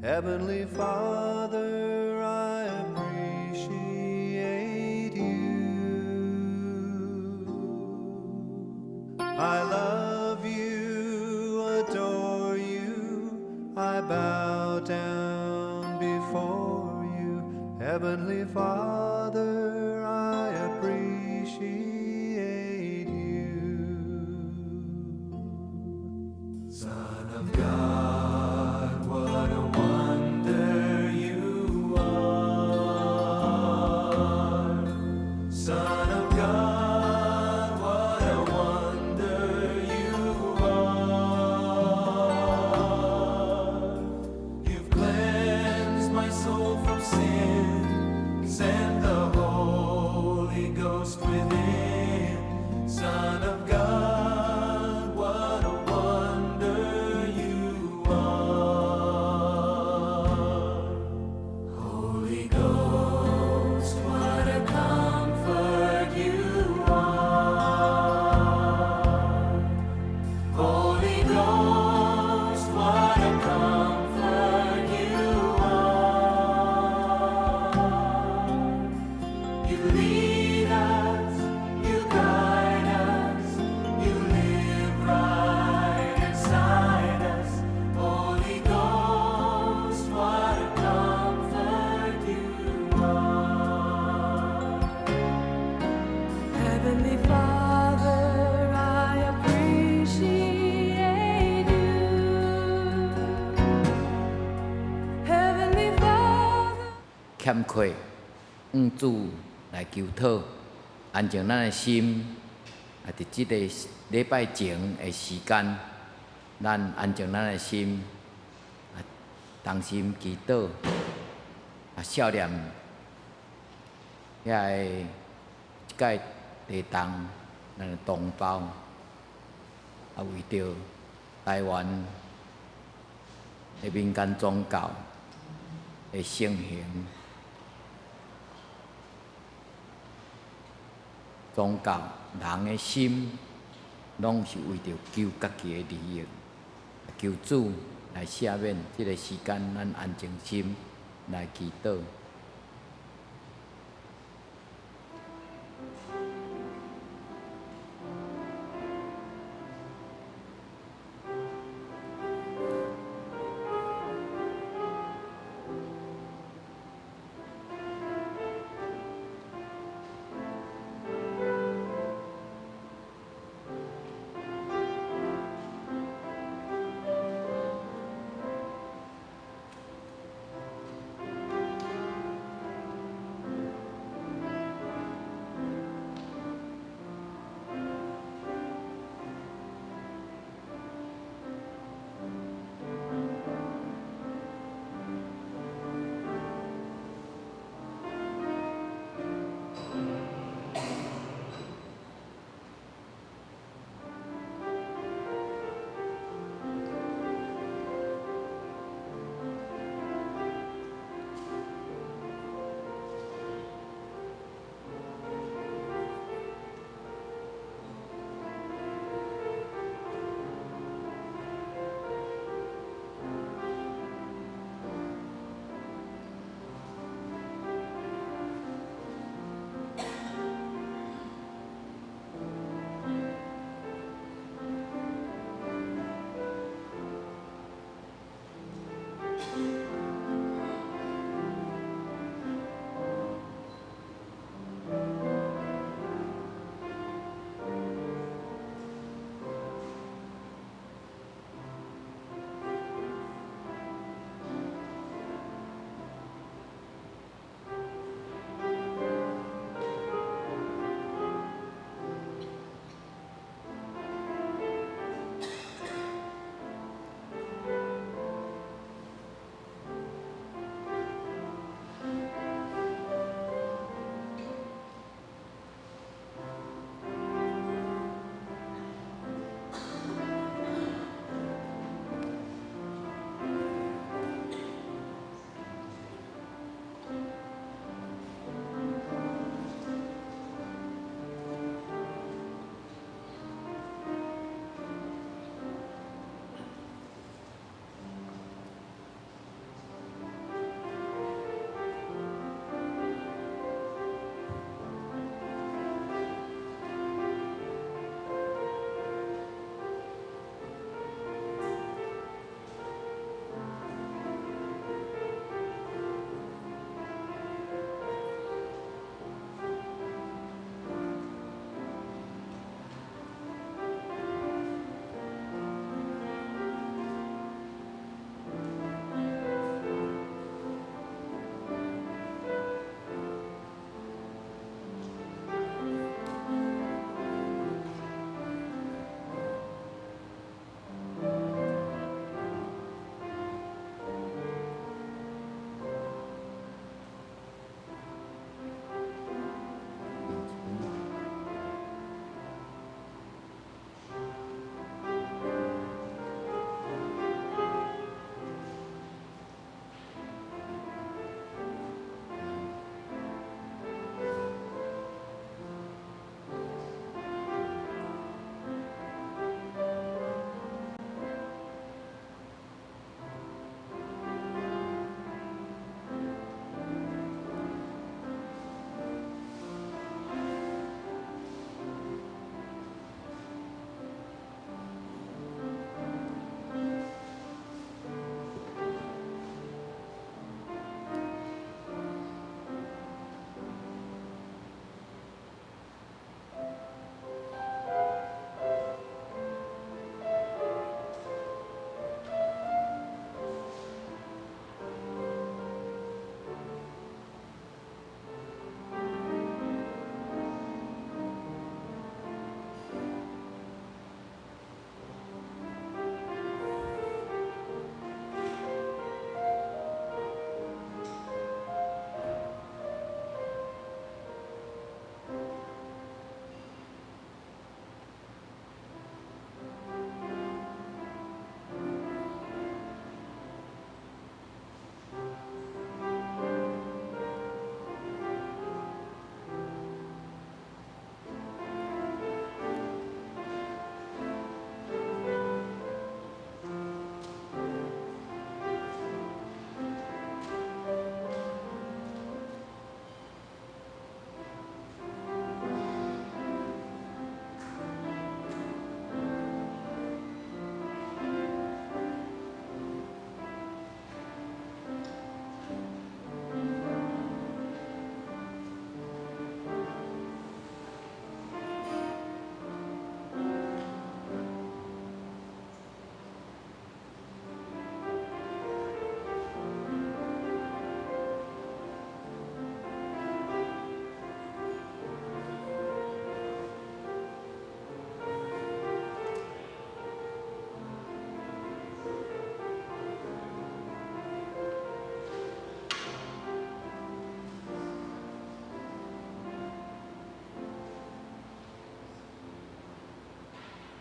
Heavenly Father, I appreciate you. I love you, adore you, I bow down before you. Heavenly Father, I appreciate you. Son of God, what a wonder you are. Son of God, what a wonder you are. You've cleansed my soul from sin, sent the Holy Ghost within. Son of God, what a wonder you are. Holy Ghost, what a comfort you are. Holy Ghost, what a comfort you are. You lead us, you guide us, you live right inside us. Holy Ghost, what a comfort you are. Heavenly Father, I appreciate you. Heavenly Father. 欠缺，向主來求討，安靜咱的心。啊，佇這個禮拜前的時間，咱安靜咱的心，啊，同心祈禱，啊，數念遐个一屆地動，咱的同胞，啊，為著台灣的民間宗教的盛行，宗教人的心，攏是為著求家己的利益，求主來赦免。這个時間，咱安靜心來祈禱。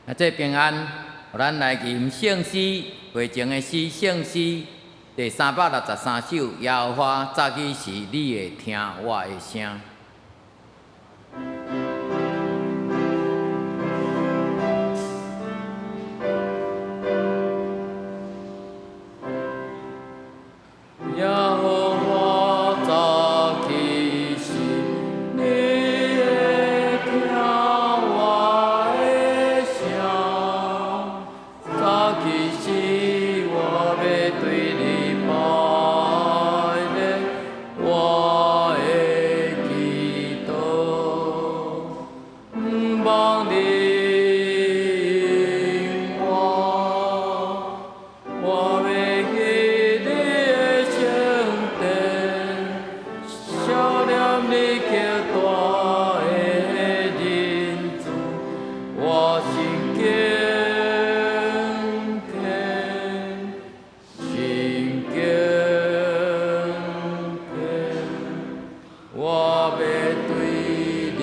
啊，這平安，予咱來吟聖詩，回程的詩，聖詩第363首，耶和華早起時，你會聽我的聲。耶和華早起時，你會聽我的聲。早起時，我欲對你拜禮，我的祈禱，毋望你應我，我欲去你的聖殿，想念你極大的仁慈，我心敬虔，心敬虔，我欲對你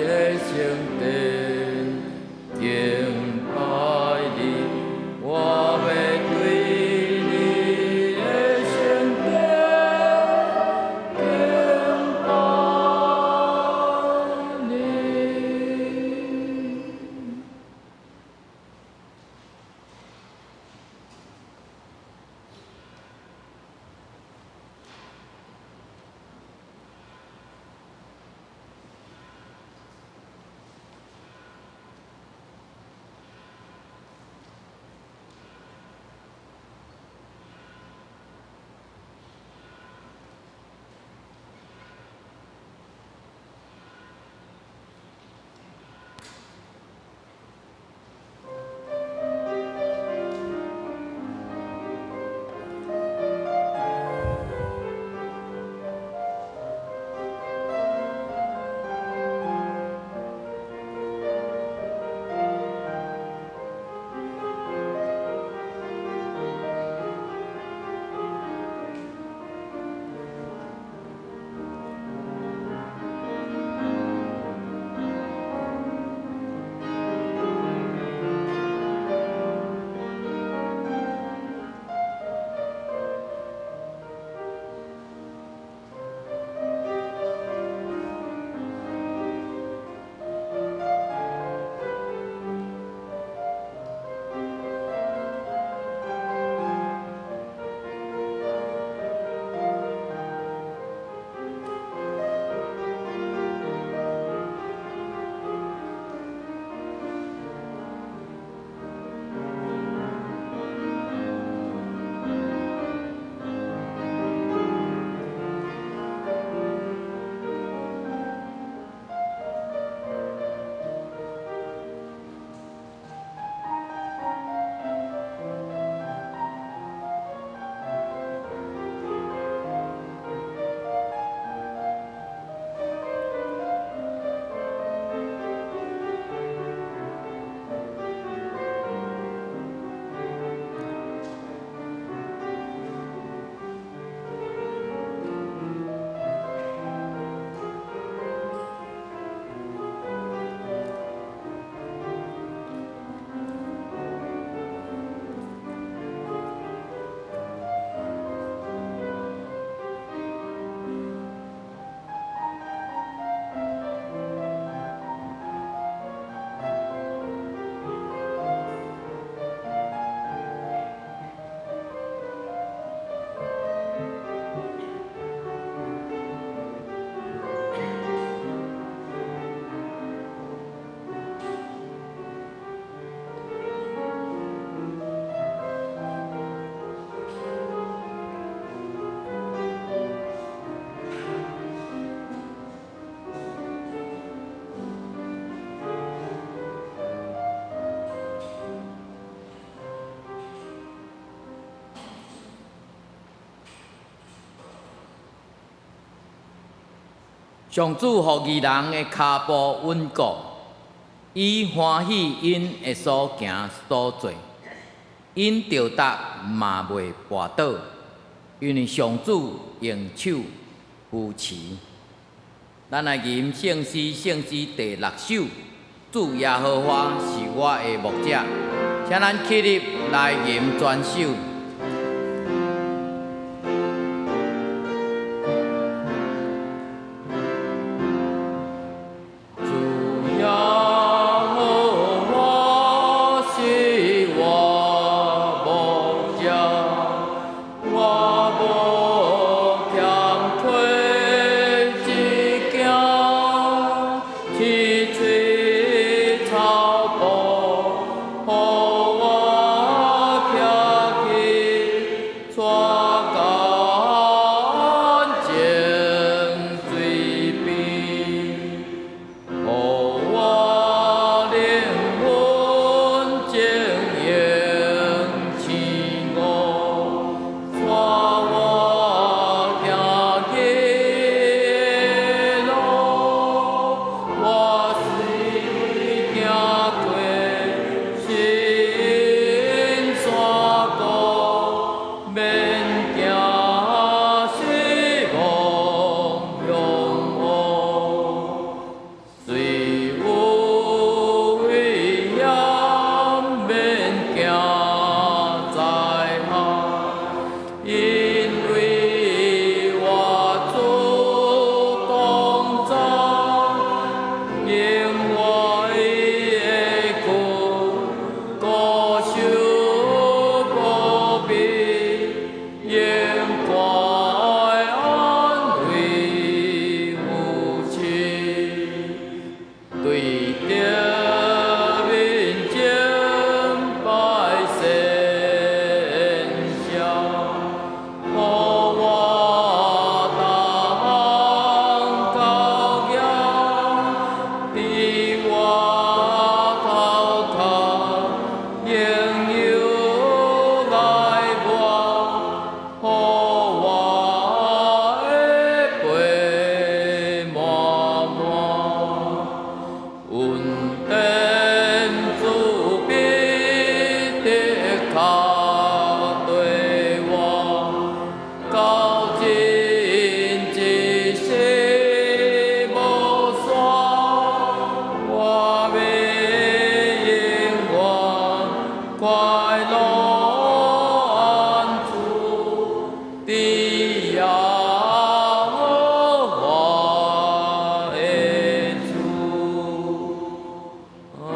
的聖殿敬拜你，我欲對你的聖殿敬拜你。上主予義人的跤步穩固，伊歡喜𪜶的所行所做，𪜶著踏嘛袂跋倒，因為上主用手扶持。咱來吟聖詩，聖詩第六首，主主耶和華是我的牧者，請咱起立來吟全首。主耶和華是我牧者，我無欠缺一件，青翠草埔，予我徛去，帶到安靜水邊。予我靈魂晶瑩醒悟，帶我行義路，我雖行過深山谷，免驚死亡凶惡。雖有危險，免驚災害，因為我主同在，用我的骨，高手保庇，永掛安慰扶持。對著面前擺設席，予我逐項膏油，佇我頭殼用油來抹，予我的杯滿滿。恩典慈悲的確對我，到盡一生無散，我欲永遠快樂安住，佇耶和華的厝。阿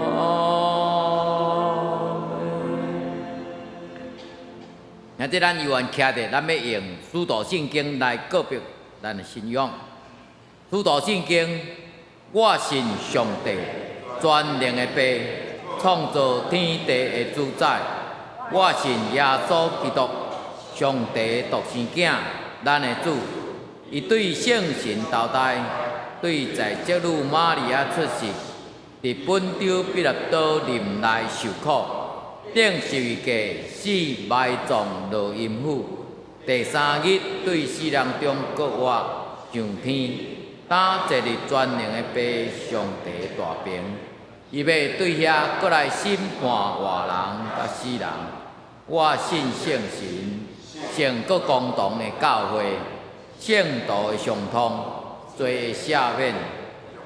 們。兄弟，咱猶原徛著，咱欲用使徒聖經來告白咱的信仰。使徒聖經，我信上帝，全能的父，創造天地的主宰。我信耶穌基督，上帝的獨生囝，咱的主。伊對聖神投胎，對在聖女瑪利亞出世，佇本丟彼拉多任內受苦，釘十字架死埋葬落陰府，第三日對死人中復活上天，擔坐佇全能的父上帝大爿。伊欲對遐閣來審判活人佮死人。我信聖神，聖閣公同的教會，聖徒的相通，罪的赦免，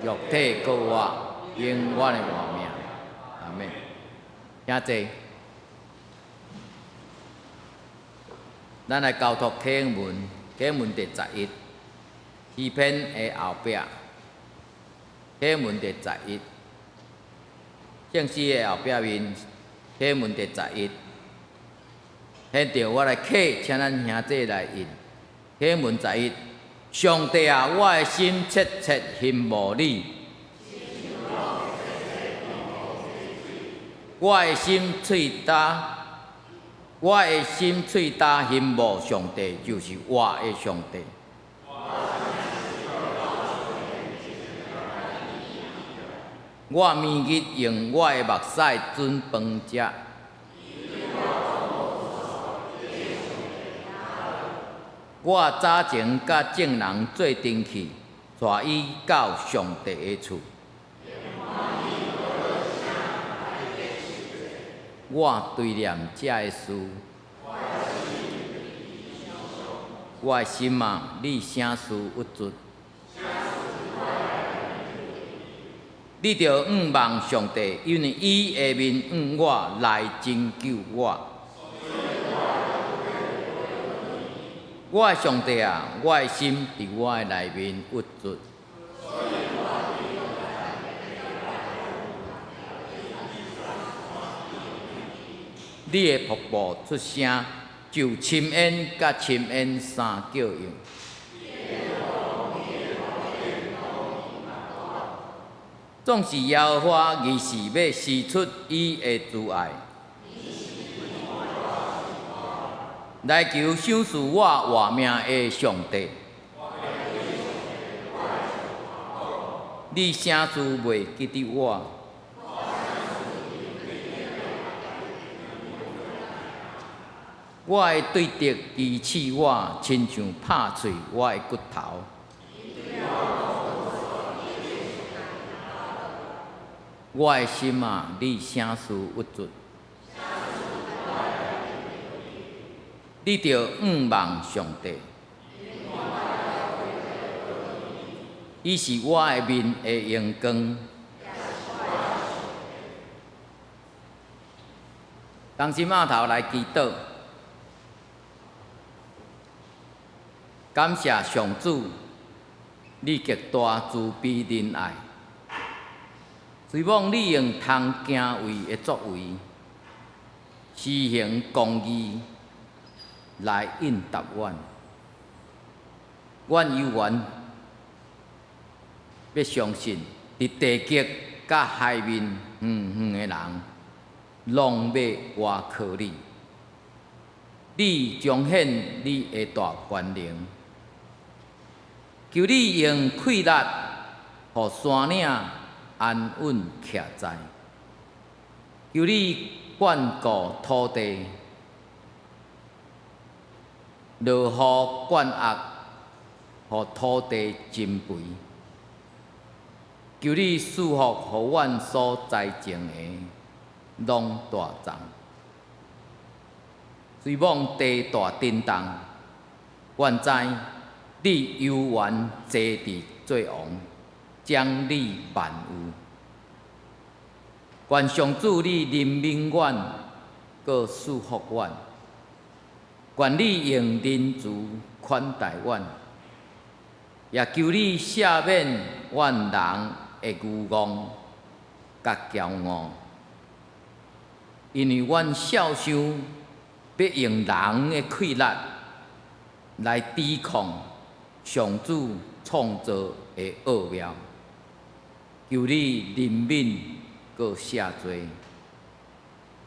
肉體復活，永遠的活命。阿們。請坐。咱來交託啟應文，啟應文第11，詩篇的後壁，啟應文第11，聖詩的後壁面，啟應文第11。現在我來啟，請咱兄弟來印。啟應文十一，上帝啊，我的心切切欣慕你。我的心喙焦，我的心喙焦欣慕上帝，就是活的上帝。我暝日用我的目屎準飯食。我早前佮眾人做陣去，帶伊到上帝的厝。我追念這个事，我的心啊，你啥事鬱卒？你著向望上帝，因為伊的面向我來拯救我。我的上帝啊，我的心佇我的內面鬱卒。你的瀑布出聲，就深淵佮深淵相叫應。總是耶和華隨時欲施出伊的慈愛，來求賞賜我活命的上帝。你啥事袂記得我？我的對敵譏刺我，親像拍碎我的骨頭。我的心啊，你啥事鬱卒？你著向望上帝，伊是我的面的榮光。同心徛頭來祈禱，感謝上主，你極大慈悲仁愛。希望你用通敬畏的作為，施行公義來應答阮。阮猶原欲相信，佇地極佮海面遠遠的人，攏欲倚靠你。你彰顯你的大權能，求你用氣力，予山嶺安穩徛在，求你眷顧土地，落雨灌壓，予土地增肥。求你賜福予阮所栽種的，攏大長。雖罔地大震動，阮知你猶原坐佇做王，掌理萬有。願上主你憐憫阮，閣賜福阮。願你用仁慈款待阮，也求你赦免阮人的愚戇佮驕傲，因為阮數想欲用人的氣力來抵抗上主創造的奧妙。求你憐憫閣赦罪，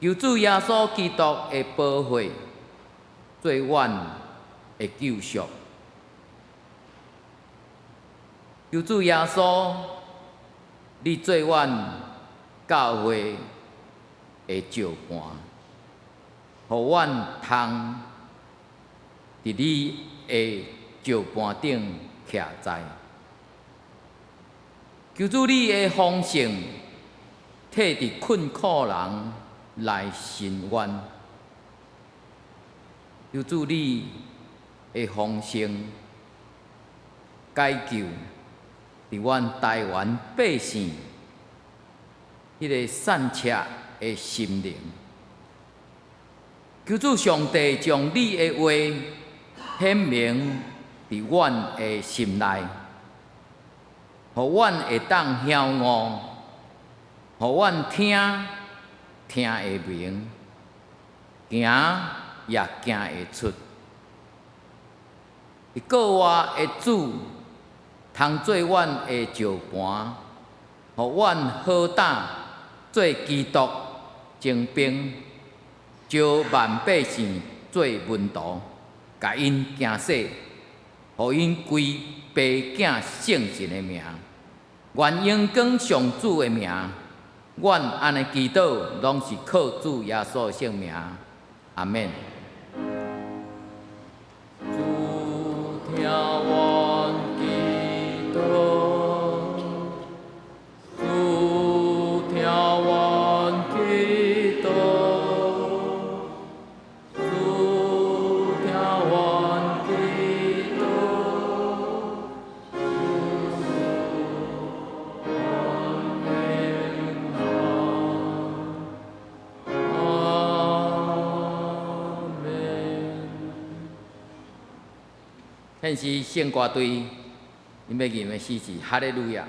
求主耶穌基督的寶血做阮的救贖。求主耶穌，你做阮教會的石盤，予阮通佇你的石盤頂徛在。求主你的豐盛，替佇困苦人來伸冤。求主你的豐盛，解救佇阮台灣百姓彼个散赤的心靈。求主上帝將你的話顯明佇阮的心內，予阮會當曉悟，予阮聽聽會明，行也行會出。佇國外的主，通做阮的石盤，予阮好膽做基督精兵，招萬百姓做門徒，共𪜶行洗，予𪜶歸父囝聖神的名，願榮光上主的名。阮按呢祈禱，攏是靠主耶穌的聖名。阿們。主聽阮祈禱，主聽阮祈禱，主聽阮祈禱，主阮的現時聖歌隊𪜶欲吟的詩是《哈利路亞》。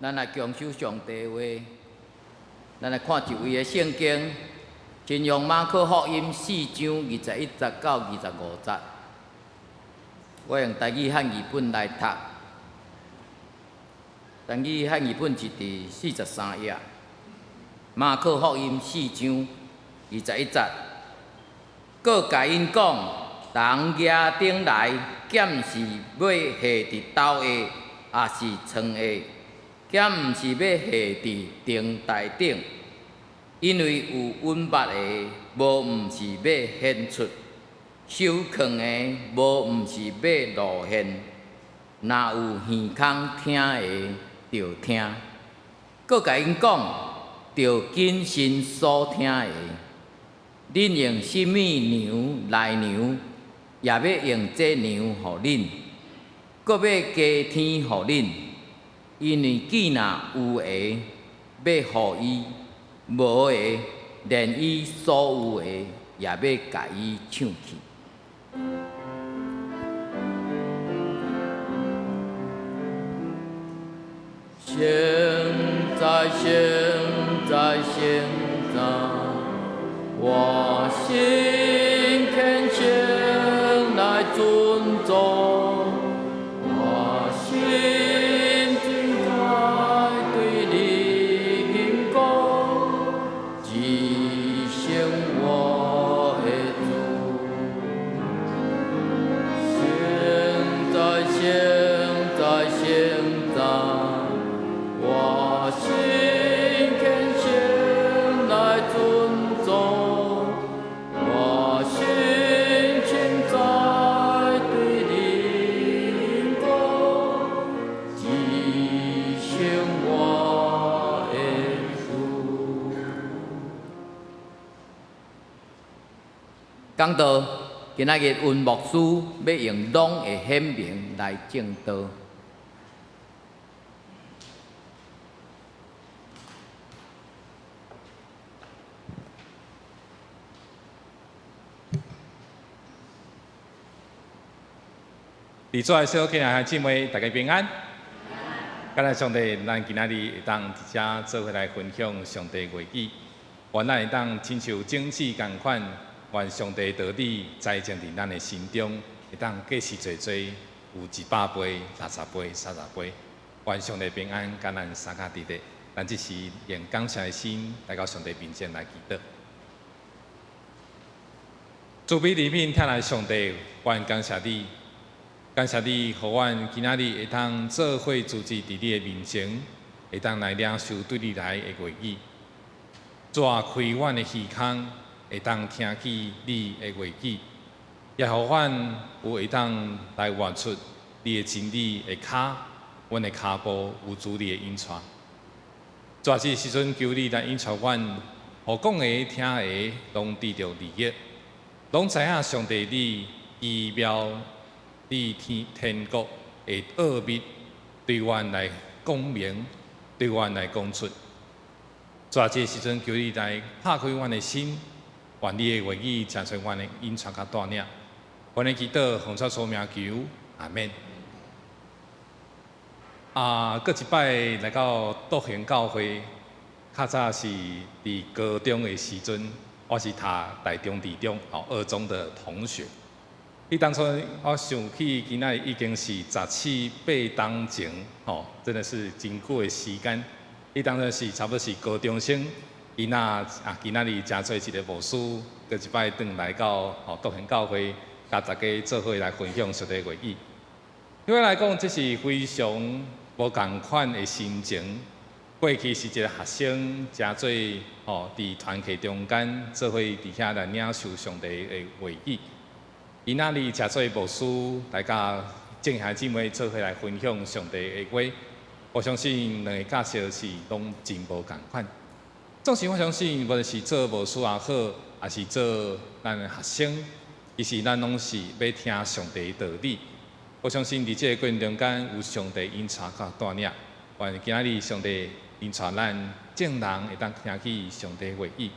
咱來強守上帝話，咱來看一位的聖經，新約馬可福音四章21節到25節。我用台語漢語本來讀，台語漢語本是佇43頁。馬可福音四章21節，閣共𪜶講，人蜈頂來，敢是欲下佇斗下，抑是床下？敢毋是欲下佇燈臺頂？因為有穩目的，無毋是欲顯出；收囥的，無毋是欲露現。若有耳孔聽的，就聽。閣共𪜶講，著謹慎所聽的。恁用啥物量來量，也欲用這量予恁，閣欲加添予恁。因為既若有的，欲予伊；無的，連伊所有的，也欲共伊搶去。聖哉，聖哉，聖哉，我心虔誠來尊崇，我心凊彩對你吟歌，至聖我的主。聖哉，聖哉，聖哉，我心虔誠來尊崇，我心凊彩對你吟歌，至聖我的主。講道，今仔日溫牧師欲用攏會顯明來證道。佇主內小兄弟姊妹，大家平安。感謝上帝，咱今仔日會當佇遮做伙來分享上帝話語，願咱會當親像種子仝款，願上帝道理栽種佇咱的心中，會當結實濟濟，有100倍、60倍、30倍。願上帝平安，佮咱相佮佇咧。咱這時用感謝的心來到上帝面前來祈禱。慈悲憐憫疼愛上帝，阮感謝你。感謝你，予阮今仔日會當做伙聚集佇你的面前，會當來領受對你來的話語。主啊，開阮的耳孔，會當聽見你的話語，也予阮有會當來活出你的真理的跤，阮的跤步有主你的引帶。主啊，這個時陣求你來引帶阮，予講的、聽的，攏得著利益，攏知影上帝你奇妙。你天天國的奧秘，對阮來講明，對阮來講出。主啊，這個時陣求你來拍開阮的心，願你的話語成做阮的引帶佮帶領。阮的祈禱奉主耶穌名求，阿門。啊，閣一擺來到篤行教會，較早是佇高中的時陣，我是讀台中二中，吼二中的同學。伊當初我想起，今仔已經是十七八冬前，吼，真的是真久的時間。伊當初是差不多是高中生，伊若啊今仔日成做一个牧師，閣一擺轉來到吼篤行教會，佮大家做伙來分享上帝話語。對我來講，這是非常無仝款的心情。過去是一个學生，成做吼佇團契中間做伙佇遐來領受上帝的話語。今仔日成做牧師，來佮眾兄姊妹做伙來分享上帝的話，我相信兩個角色是攏真無仝款。總是我相信，無論是做牧師也好，抑是做咱的學生，其實咱攏是欲聽上帝的道理。我相信佇這个過程中間，有上帝引帶佮帶領。願今仔日上帝引帶咱眾人會當聽見上帝話語。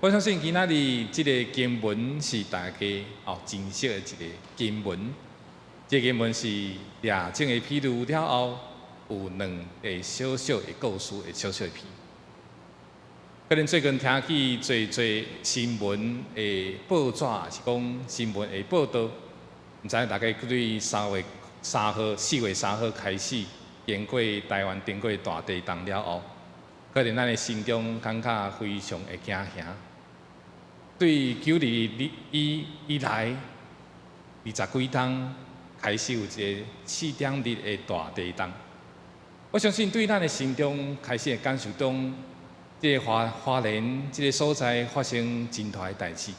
我相信今仔日這个經文是大家哦真熟的一个經文。這个經文是掠種的比喻了後，有兩个小小的故事的小小的比喻。可能最近聽見濟濟新聞的報紙，抑是講新聞的報道，毋知大家對3月3號、4月3號開始經過台灣經過大地震了後，可能咱的心中感覺非常的驚嚇。對9·221以來，二十幾冬開始有一个4.2的大地震。我相信對咱的心中開始會感受到，這个花花蓮這个所在發生真大的代誌，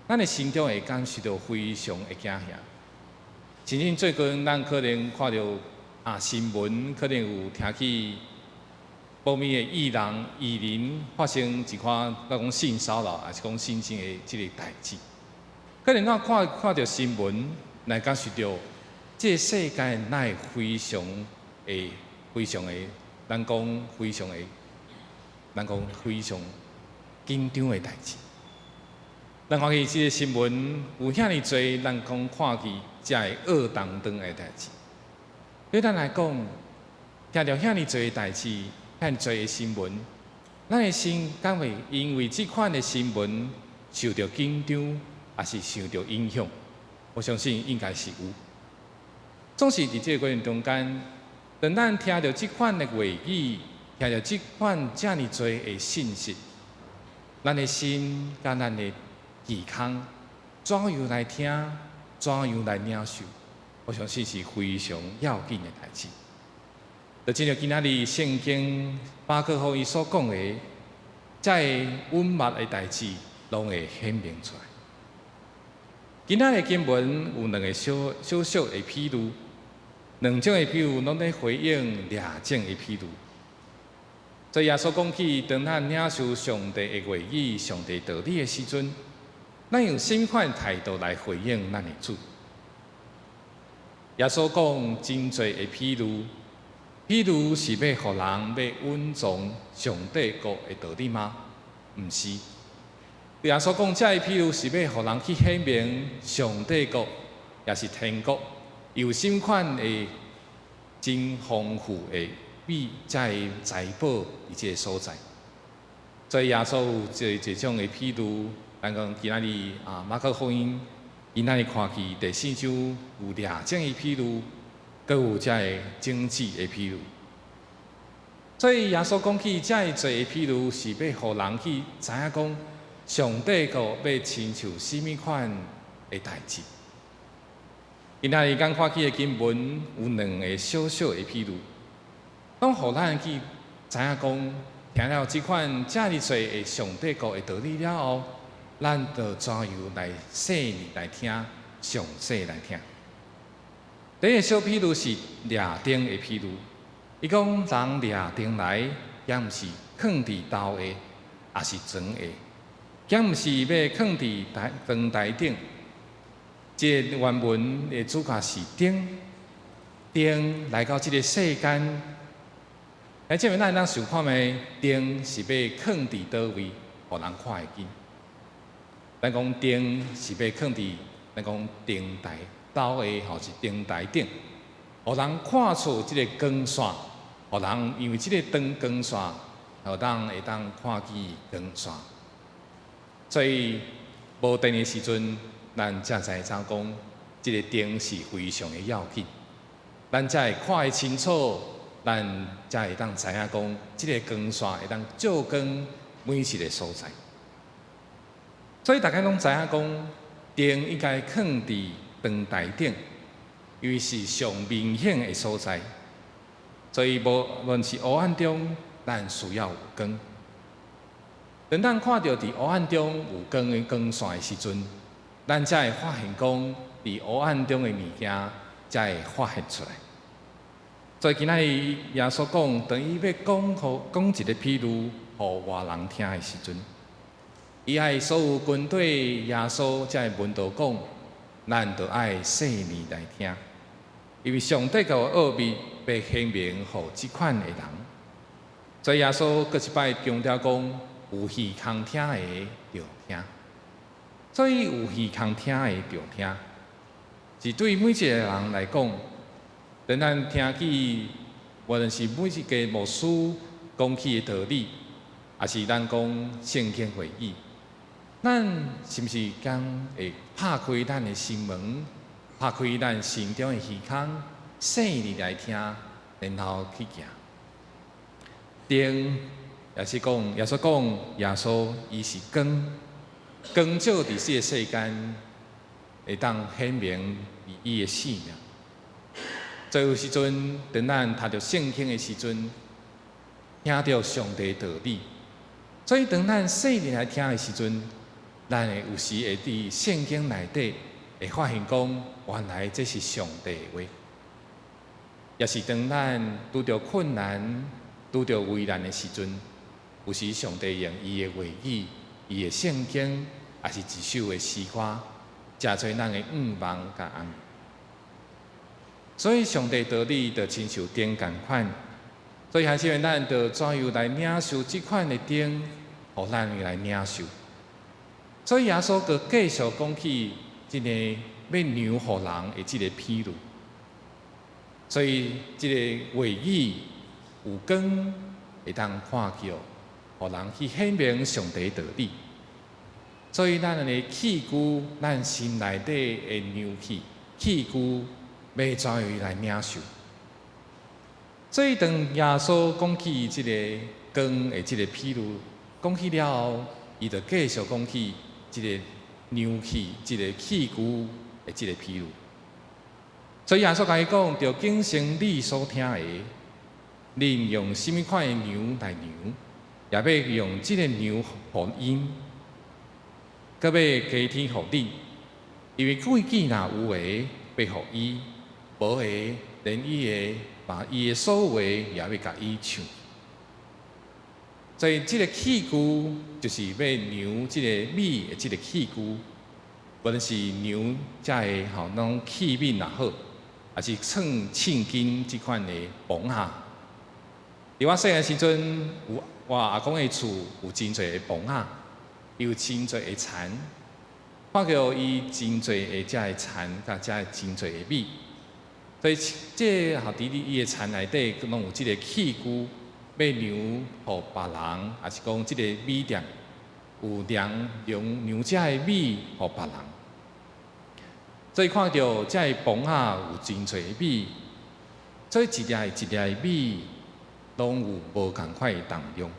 咱的心中會感受到非常的驚嚇。甚至最近咱可能看著啊新聞，可能有聽起某物的藝人、藝人發生一寡，咱講性騷擾，抑是講性侵的這个代誌。可能咱看看著新聞，來感受著這个世界哪會非常的、非常的，咱講非常的，咱講非常緊張的代誌。咱看見這个新聞有遐爾濟，咱講看見才會惡當當的代誌。對咱來講，聽著遐爾濟的代誌，遐爾濟的新聞，咱的心敢會因為這款的新聞受著緊張，抑是受著影響？我相信應該是有。總是佇這个過程中間，當咱聽著這款的話語，聽著這款遮爾濟的信息，咱的心佮咱的耳孔怎樣來聽，怎樣來領受，我相信是非常要緊的代誌。就親像今仔日聖經馬可福音所講的，這个隱密的代誌，攏會顯明出來。今仔日經文有兩个小小小的比喻，兩種的比喻攏咧回應掠種的比喻。所以耶穌講起，當咱領受上帝的話語、上帝道理的時陣，咱用啥物款態度來回應咱的主？耶穌講真濟的譬喻，譬喻是欲予人欲隱藏上帝國的道理嗎？毋是。耶穌講這个譬喻是欲予人去顯明上帝國，抑是天國有啥物款的真豐富的米，這个財寶佇這个所在。所以耶穌有這這種的譬喻，咱講今仔日啊，馬可福音今仔日看去第四章有掠種的譬喻，閣有這个種子的譬喻。所以耶穌講起遮爾濟的譬喻，是欲予人去知影講上帝國欲親像啥物款的代誌。今仔日咱看起的經文有兩个小小的譬喻，攏予咱去知影講，聽了這款遮爾濟的上帝國的道理了後，咱就怎樣來細膩來聽，詳細來聽。第一个小譬喻是掠燈的譬喻，伊講人掠燈來，敢毋是囥佇兜下，抑是床下，敢毋是欲囥佇台燈台頂。這个原文的主角是燈，燈來到這个世間，來這邊咱會當想看覓，燈是欲囥佇佗位，予人看會見。咱講燈是欲囥佇，咱講燈台兜下，吼是燈台頂，予人看出這个光線，予人因為這个燈光線，予人會當看見光線。所以無電的時陣，咱才知影講，這个燈是非常的要緊，咱才會看會清楚，咱才會當知影講，這个光線會當照光每一个所在。所以大家攏知影講，燈應該囥佇燈台頂，因為是上明顯的所在。所以無論是黑暗中，咱需要有光。當咱看著佇黑暗中有光的光線的時陣，咱才會發現講，佇黑暗中的物件才會發現出來。所以今仔日耶穌講，當伊欲講予講一个譬喻，予外人聽的時陣，伊愛所有跟綴耶穌這个門徒講，咱著愛細膩來聽，因為上帝國的奧秘欲顯明予這款的人。所以耶穌閣一擺強調講，有耳通聽的就聽。所以有耳通聽的就聽，是對每一个人來講，當咱聽起，無論是每一个牧師講起的道理，抑是咱講聖經話語，咱是毋是敢會拍開咱的心門，拍開咱心中的耳孔，細膩來聽，然後去行。燈也是講，耶穌講，耶穌伊是光，光照佇這个世間，會當顯明伊的生命。所以有時陣，當咱讀著聖經的時陣，聽著上帝道理，所以當咱細膩來聽的時陣，咱會有時會佇聖經內底會發現講，原來這是上帝的話。抑是當咱拄著困難、拄著危難的時陣，有時上帝用伊的話語、伊的聖經，抑是一首的詩歌，成做咱的向望佮安慰。所以上帝道理就親像燈仝款，所以還是咱著怎樣來領受這款的燈，予咱來領受。所以耶穌閣繼續講起這个欲量予人的這个譬喻。所以這个話語有光會當看見，予人去顯明上帝道理。所以咱的器具，咱心內底的量器器具，欲怎樣來領受？所以當耶穌講起這个光的這个譬喻，講起了後，伊就繼續講起這个量器、這个器具的這个譬喻。所以耶穌共伊講，著謹慎你所聽的，恁用啥物款的量來量，也欲用這个量予𪜶，閣欲加添予恁。因為貴既若有的，欲予伊；無的，連伊的，把伊的所有的也欲共伊搶。所以這个器具就是欲量這个米的這个器具。無論是量遮个吼，那種器皿也好，抑是稱秤斤這款的磅仔。佇我細漢時陣，有我阿公的厝有真濟的磅仔，有真濟的田，看著伊真濟的遮个田，佮遮个真濟的米。所以這個吼，佇伊的田內底，攏有這个器具，欲量予別人，抑是講這个米店有量量量遮个米予別人。所以看著遮个磅仔有真濟米，所以一粒一粒的米攏有無仝款的重量。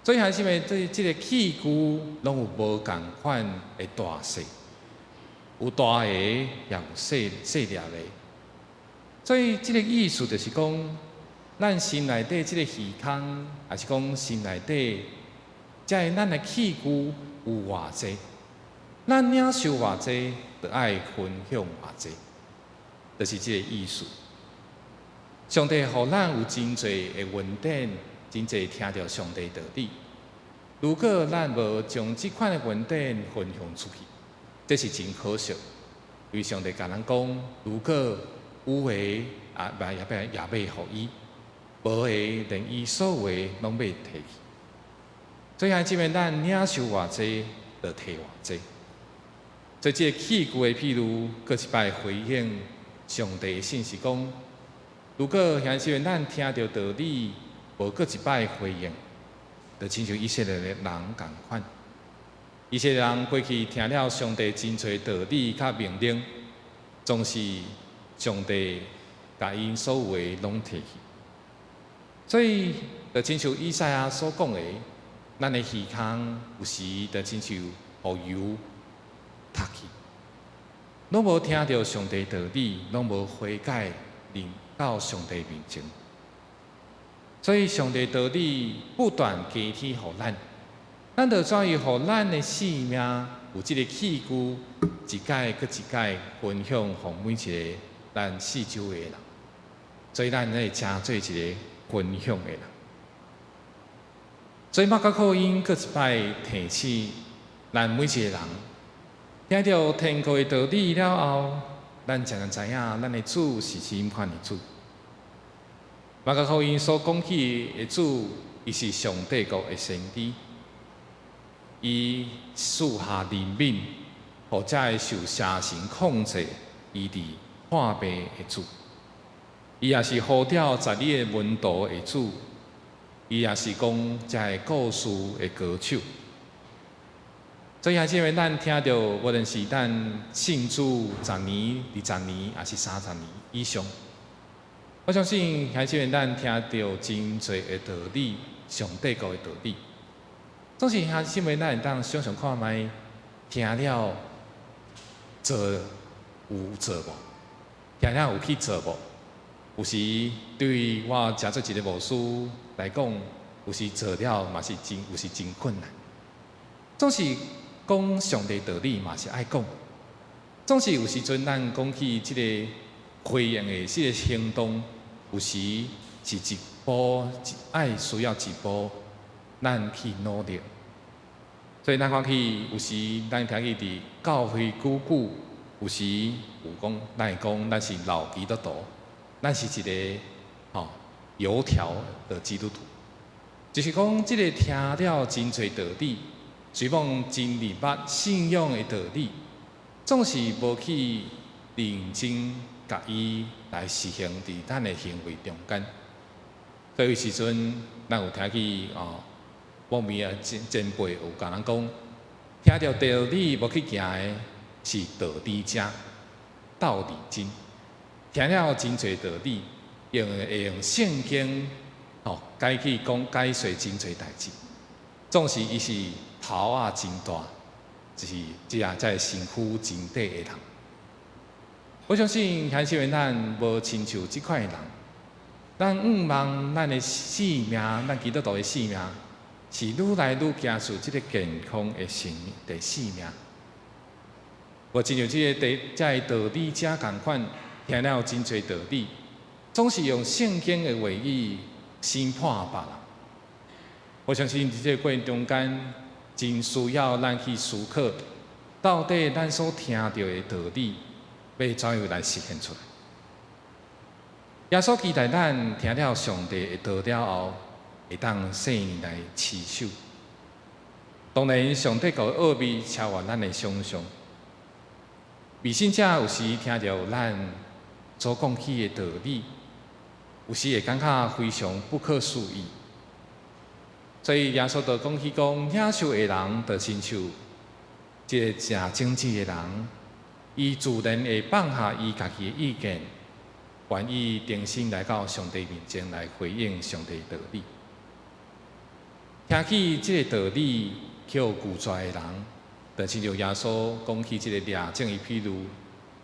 所以還是因這這个器具攏有無仝款的大細，有大个，也有細細粒的。所以這个意思就是講，咱心內底這个魚空，抑是講心內底，遮个咱的器具有偌濟，咱領受偌濟，就愛分享偌濟，就是這个意思。上帝予咱有真濟的恩典，真濟聽著上帝道理。如果咱無將這款的恩典分享出去，這是真可惜。因為上帝共咱講，如果有的啊，也欲也欲予伊；無的，連伊所有的攏欲提去。所以兄姊妹，咱領受偌濟，就提偌濟。所以這个器具的譬喻，閣一擺回應上帝的信息講：如果兄姊妹咱聽著道理，無閣一擺回應，就親像以色列的人仝款。以色列人過去聽了上帝真濟道理佮命令，總是上帝共𪜶所有的攏提去。所以，就親像以賽亞所講的，咱的魚空有時就親像予油踢去，攏無聽著上帝道理，攏無悔改，臨到上帝面前。所以，上帝道理不斷加添予咱，咱著怎樣予咱的生命有這个器具，一擺閣一擺分享予每一个咱四周的人。所以，咱會成做一个分享的人。所以，馬可福音閣一擺提醒咱每一个人，聽著天國的道理了後，咱才能知影咱的主是啥物款的主。馬可福音所講起的主，伊是上帝國的先知，伊賜下憐憫，予遮个受邪神控制、醫治破病的主。伊也是呼召十二个門徒的主，伊也是講遮个故事的歌手。所以，兄姊妹，咱聽著，無論是咱信主十年、20年，抑是30年以上，我相信兄姊妹，咱聽著真濟的道理，上帝國的道理，總是兄姊妹，咱會當想想看覓，聽了做有做無？聽了有去做無？有時對我誠做一個牧師來講，有時做了嘛是真，有時真困難。總是講上帝道理嘛是愛講，總是有時陣咱講起這个回應的這个行動，有時是一步愛需要一步，咱去努力。所以咱看起有時咱聽起佇教會久久，有時有講，咱會講咱是老基督徒，咱是一个吼油條的基督徒，就是講這个聽了真濟道理，雖講真明白信仰的道理，總是無去認真共伊來實行佇咱的行為中間。所以有時陣，咱有聽起哦，某位啊前前輩有共咱講，聽著道理無去行的，是道理者，道理真。聽了真濟道理，用會用聖經吼解去講解說真濟代誌，總是伊是頭仔真大，就是這樣這個身軀真短的人。我相信兄姊妹咱無親像這款的人，咱向望咱的生命，咱基督徒的生命是愈來愈行出這个健康的生的生命。無親像這個第這个道理者仝款，聽了真濟道理，總是用聖經的話語審判別人。我相信佇這個過程中間，真需要咱去思考，到底咱所聽著的道理，欲怎樣來實現出來？耶穌期待咱聽了上帝的道了後，會當細膩來持守。當然，上帝的奧祕超越咱的想像。未信者有時聽著咱所講起的道理，有時會感覺非常不可思議。所以耶穌就講起講，領受的人就親像一个食種子的人，伊自然會放下伊家己的意見，願意重新來到上帝面前來回應上帝的道理。聽起這個道理，予拒絕的人，就親像耶穌講起這个掠種的譬喻，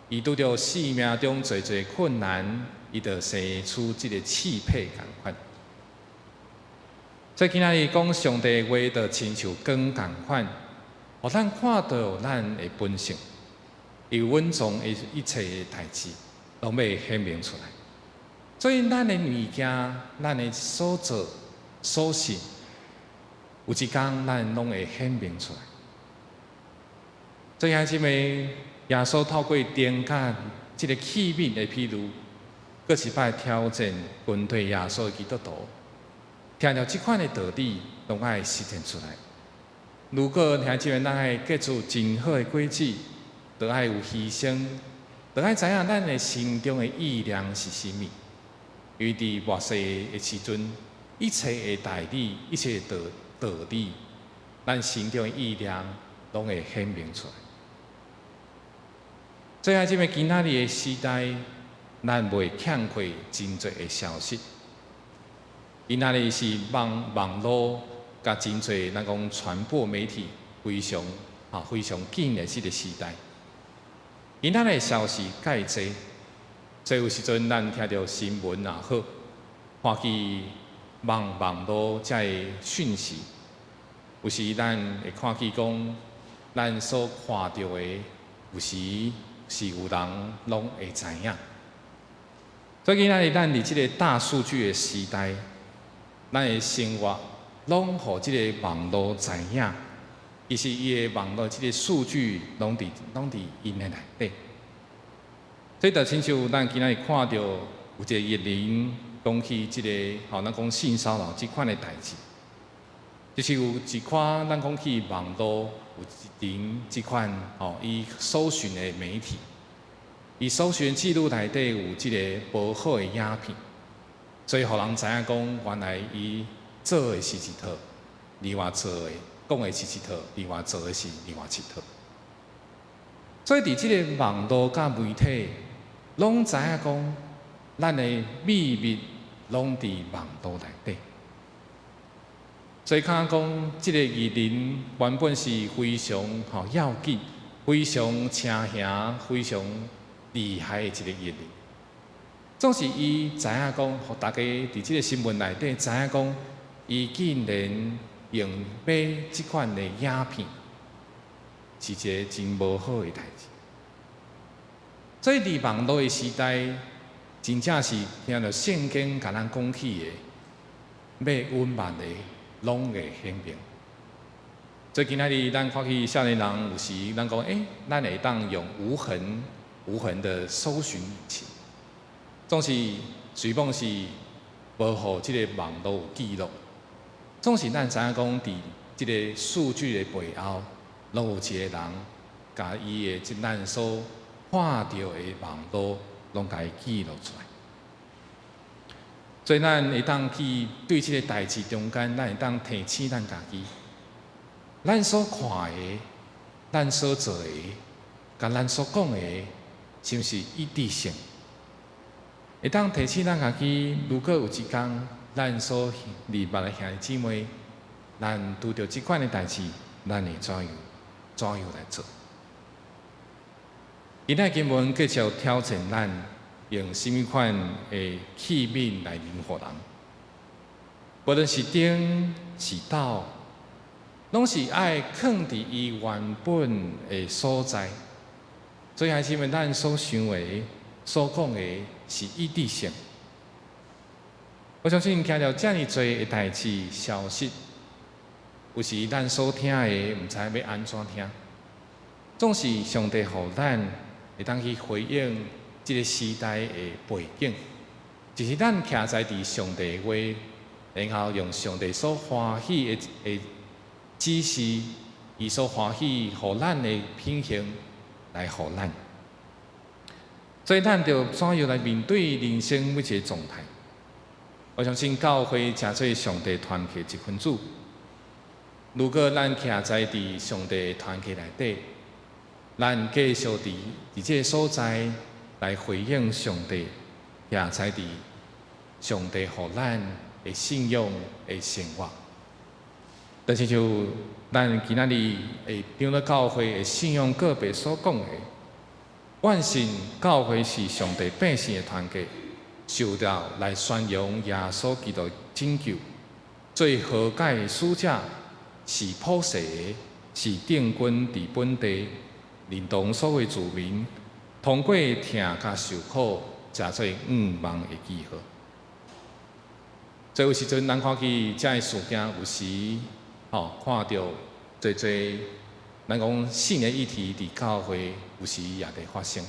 伊拄著生命中濟濟困難，伊就生出這个刺皮仝款。所以今仔日講上帝話，就親像光仝款，予咱看著咱的本性，伊隱藏的一切的代誌，攏欲顯明出來。所以咱的物件，咱的所做所信，有一工咱攏會顯明出來。所以兄姊妹，耶穌透過燈佮這个器皿的譬喻，閣一擺挑戰跟隨耶穌的基督徒。聽著這款的道理，攏愛實踐出來。如果兄姊妹咱愛結出真好的果子，就愛有犧牲，就愛知影咱的心中的意念是啥物。因為佇末世的時陣，一切的代理，一切的道理，咱心中的意念攏會顯明出來。所以兄姊妹，今仔日的時代，咱袂欠缺真濟的消息。今仔日是網路佮真濟，咱講傳播媒體非常緊的這个時代。今仔日的消息蓋濟，所以有時陣咱聽著新聞也好，看見網路遮的訊息，有時咱會看見講，咱所看著的，有時是有人攏會知影。所以今仔日咱佇這个大數據的時代，咱的生活攏予這个網路知影。其實伊的網路這个數據攏佇𪜶的內底。所以就親像咱今仔日看著有一个藝人講起這个，吼，咱講性騷擾這款的代誌，就是有一款咱講起網路有一陣這款吼，伊搜尋的媒體，伊搜尋記錄內底有這个無好的影片，所以予人知影講，原來伊做的是一套，另外做的講的是一套，另外做的是另外一套。所以佇這个網路佮媒體，攏知影講，咱的秘密攏佇網路內底。所以較講，這个藝人原本是非常吼要緊、非常青兄、非常厲害的一个藝人。總是伊知影講，予大家佇這个新聞內底知影講，伊竟然用買這款的影片，是一个真無好的代誌。所以佇網路的時代，真正是聽著聖經共咱講起的，欲隱瞞的，攏會顯明。所以今仔日咱看起少年人，有時咱講，欸，咱會當用無痕的搜尋引擎，總是隨便是無予這个網路有記錄，總是咱知影講，佇這个數據的背後，攏有一个人，共伊的這咱所看著的網路，攏共伊記錄出來。所以咱會當去對這个代誌中間，咱會當提醒咱家己，咱所看的、咱所做的、佮咱所講的，是毋是一致性？會當提醒咱家己，如果有一工，咱所認捌的兄弟姊妹，咱拄著這款的代誌，咱會怎樣來做？今仔經文繼續挑戰咱，用啥物款的器皿來量予人？無論是燈是斗，攏是愛囥佇伊原本的所在。所以，兄姊妹，咱所想的、所講的是一致性。我相信聽著遮爾濟的代誌消息，有時咱所聽的，毋知欲按怎聽。總是上帝予咱會當去回應這个時代的背景，就是咱徛在佇上帝的話，然後用上帝所歡喜的指示，伊所歡喜予咱的品行來予咱。所以咱著怎樣來面對人生每一个狀態？我相信教會誠做上帝團契一分子。如果咱徛在佇上帝團契內底，咱繼續佇這个所在來回應上帝，徛在佇上帝予咱的信仰的生活。但是就咱今仔日會長老教會的信仰告白所講的，願信教會是上帝百姓的團契，受召來宣揚耶穌基督拯救，做和解的使者，是普世的，是定根佇本地，認同所有子民，通過疼佮受苦，成做向望的記號。所以有時陣咱看起這个事件，有時吼看著濟濟，咱講性的議題佇教會有時也佇發生。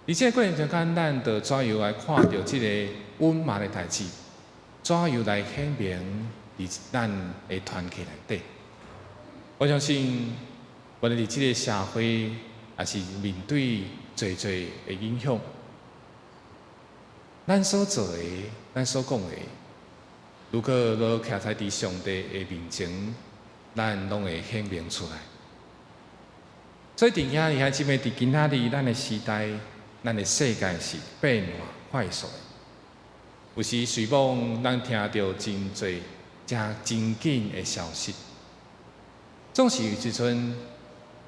佇這个過程中間，咱就怎樣來看著這个隱瞞的代誌，怎樣來顯明佇咱的團契內底？我相信，無論佇這个社會，也是面對濟濟的影響，咱所做的，咱所講的，如果無徛在佇上帝的面前，咱攏會顯明出來。所以，弟兄兄姊妹，佇今仔日咱的時代，咱的世界是變化快速的。有時隨往咱聽著真濟誠真緊的消息，總是有時陣，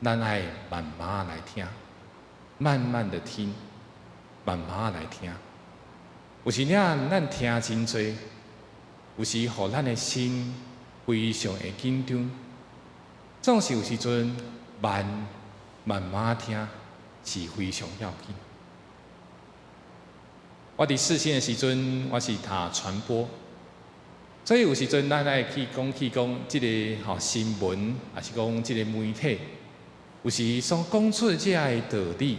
咱愛慢慢來聽，慢慢的聽，慢慢來聽。有時爾咱聽真濟，有時予咱的心非常的緊張。總是有時陣慢慢慢聽是非常要緊。我佇四新的時陣，我是讀傳播，所以有時陣咱愛去講起講這个吼新聞，抑是講這个媒體，有時所講出這个道理，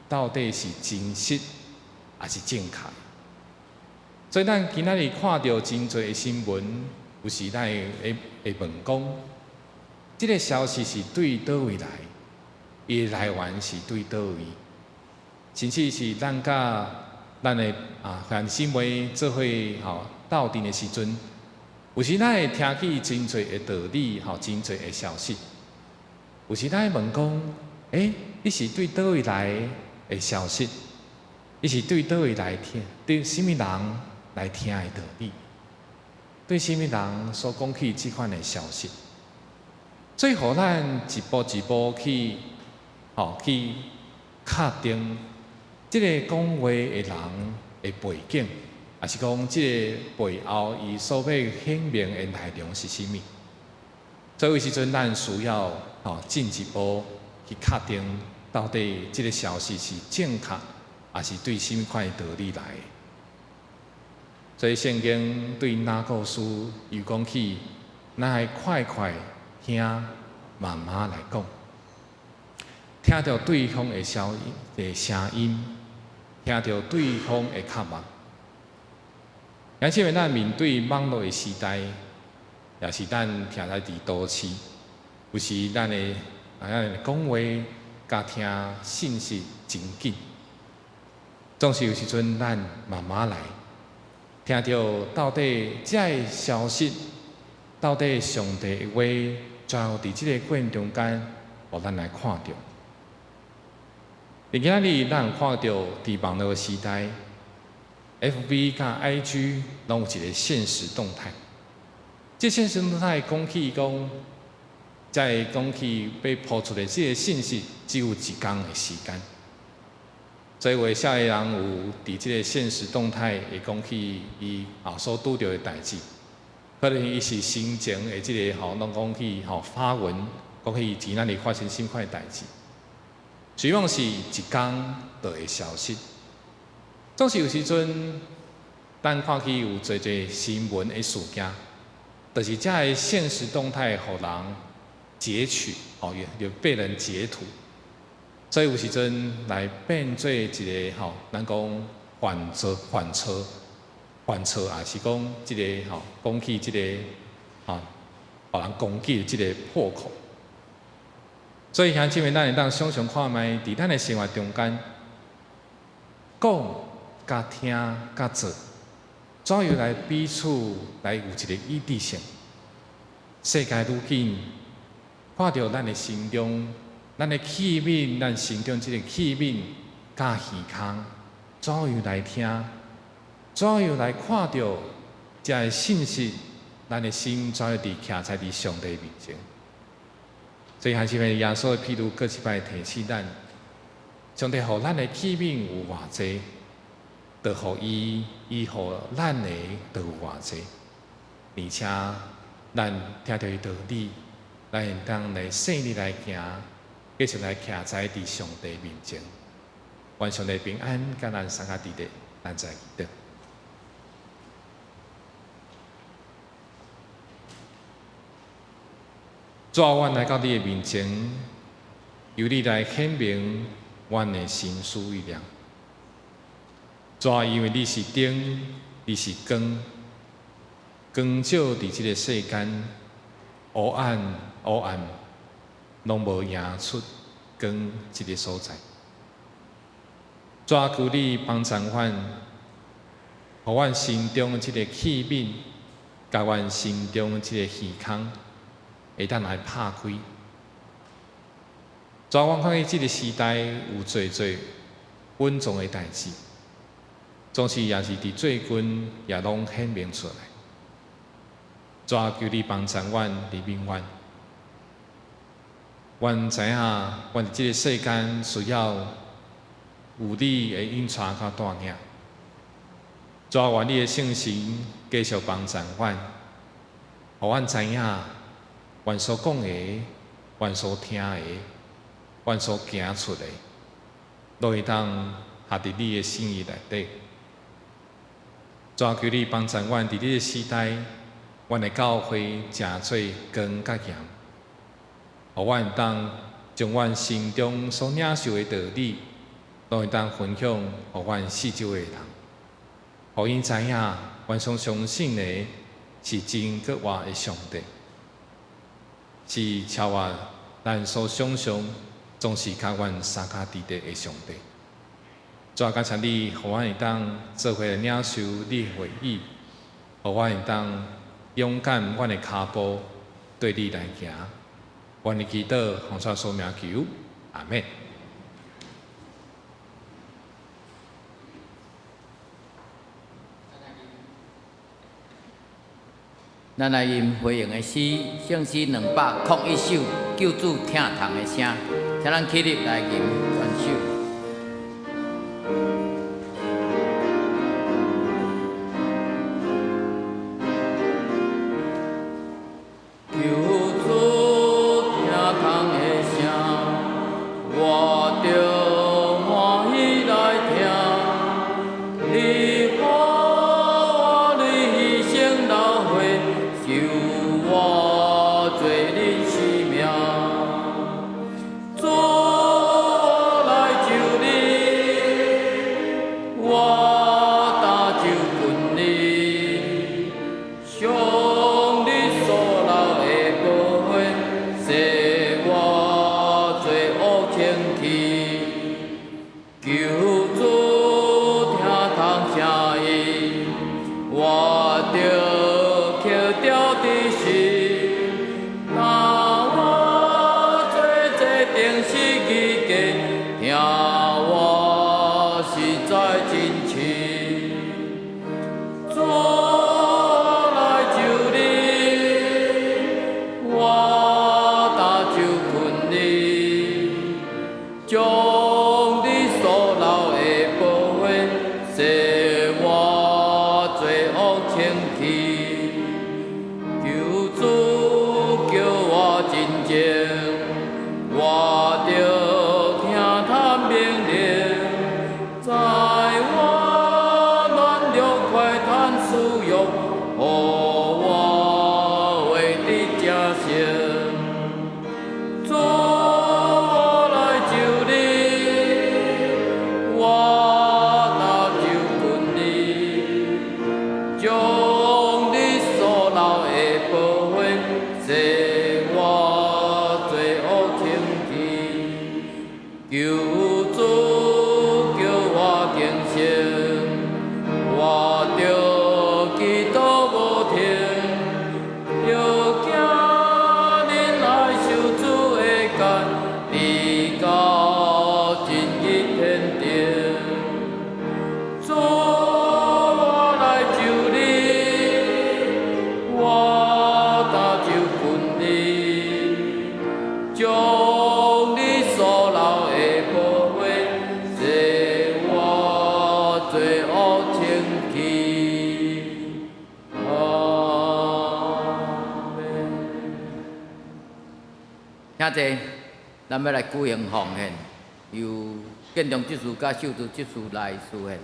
到底是真實抑是正確？所以咱今仔日看著真濟的新聞，有時咱會問講，這个消息是對佗位來？伊的來源是對佗位？甚至是咱佮咱的兄弟姊妹做伙吼鬥陣的時陣，有時咱會聽起真濟的道理吼，真濟的消息。有時咱會問講，欸，你是對佗位來的消息？你是對佗位來聽？對啥物人來聽的道理？對啥物人所講起這款的消息？所以，予咱一步一步去，吼去確定這个講話的人的背景，抑是講這个背後伊所欲顯明的內容是啥物？所以有時陣咱需要吼進一步去確定，到底這个消息是正確，抑是對啥物款的道理來的。所以聖經對雅各書又講起，咱愛快快聽，慢慢來講，聽著對方的消的聲音，聽著對方的渴望。而且咱面對網路的時代，也是咱徛在佇都市，有時咱的咱講話佮聽信息真緊，總是有時陣咱慢慢來，聽著到底這个消息，到底上帝的話，怎樣佇這个過程中間，予咱來看著。佇今仔日，咱看著佇網路時代，FB 佮 IG 攏有一个限時動態。這限時動態講起講，在講起欲鋪出的這个信息，只有一工的時間。所以有少年人有佇這个限時動態會講起伊所拄著的代誌，可能伊是心情的這个吼，攏講起吼發文，講起伊今仔日發生啥款的代誌，希望是一工就會消失。總是有時陣，咱看起有濟濟新聞的事件，就是這个限時動態，予人截取，吼，有被人截圖，所以有時陣來變做一个吼，咱講反車、反車、反車，也是講這个吼，講起這个吼，予人攻擊的這个破口。所以兄姊妹，咱會當想像看覓，佇咱的生活中間，講、佮聽、佮做，怎樣來彼此來有一个一致性？世界愈緊，看著咱的心中，咱的器皿，咱心中這个器皿，佮耳空，怎樣來聽？怎樣來看著這个信息？咱的心怎樣佇徛在佇上帝面前？所以，還是耶穌的譬喻，閣一擺提醒咱：上帝予咱的器皿有偌濟，就予伊，伊予咱的就有偌濟。而且，咱聽著伊道理，咱會當來細膩來行，繼續來徛在佇上帝面前。願上帝平安，佮咱三個弟弟，咱再祈禱。主啊，阮來到你的面前，求你來顯明阮的心思意念。主啊，因為你是燈，你是光，光照佇這个世間，黑暗黑暗，攏無贏出光這个所在。主啊，求你幫助阮，予阮心中的這个器皿，佮阮心中的這个耳空，會當來拍開。主啊，阮看見這个時代有濟濟隱藏的代誌，總是也是佇最近也攏顯明出來。主啊，求你幫助阮，憐憫阮。阮知影，阮佇這个世間需要有你的引帶佮帶領。主啊，願你的聖神繼續幫助阮，予阮知影，阮所講的、阮所聽的、阮所行出的，攏會當合佇你的心意內底。主啊，求你幫助阮佇這个時代，阮的教會成做光佮鹽，予阮會當將阮心中所領受的道理，攏會當分享予阮四周的人，予𪜶知影，阮所相信的是真閣活的上帝，是超越咱所想象，總是佮阮相佮佇咧的上帝。主啊，感謝你，予阮會當做伙來領受你的話語，予阮會當勇敢阮的跤步對你來行。願你祈禱，奉主耶穌名求，阿們。咱來吟回應的詩，聖詩201首，救主疼痛的聲，請咱起立來吟全首。救主疼痛的聲，我著歡喜來聽。你予我淚犧牲流血，救我罪人性命。主，我來就寶血，洗我罪惡清去。求主叫我更新，活著基督無停，著行忍耐受主的教，直到進入天庭。主，我來求你，我擔就近你，將你所流的寶血，洗我罪惡清去。阿們。兄弟，咱欲來舉行奉獻，由建中執事佮秀珠執事來司獻。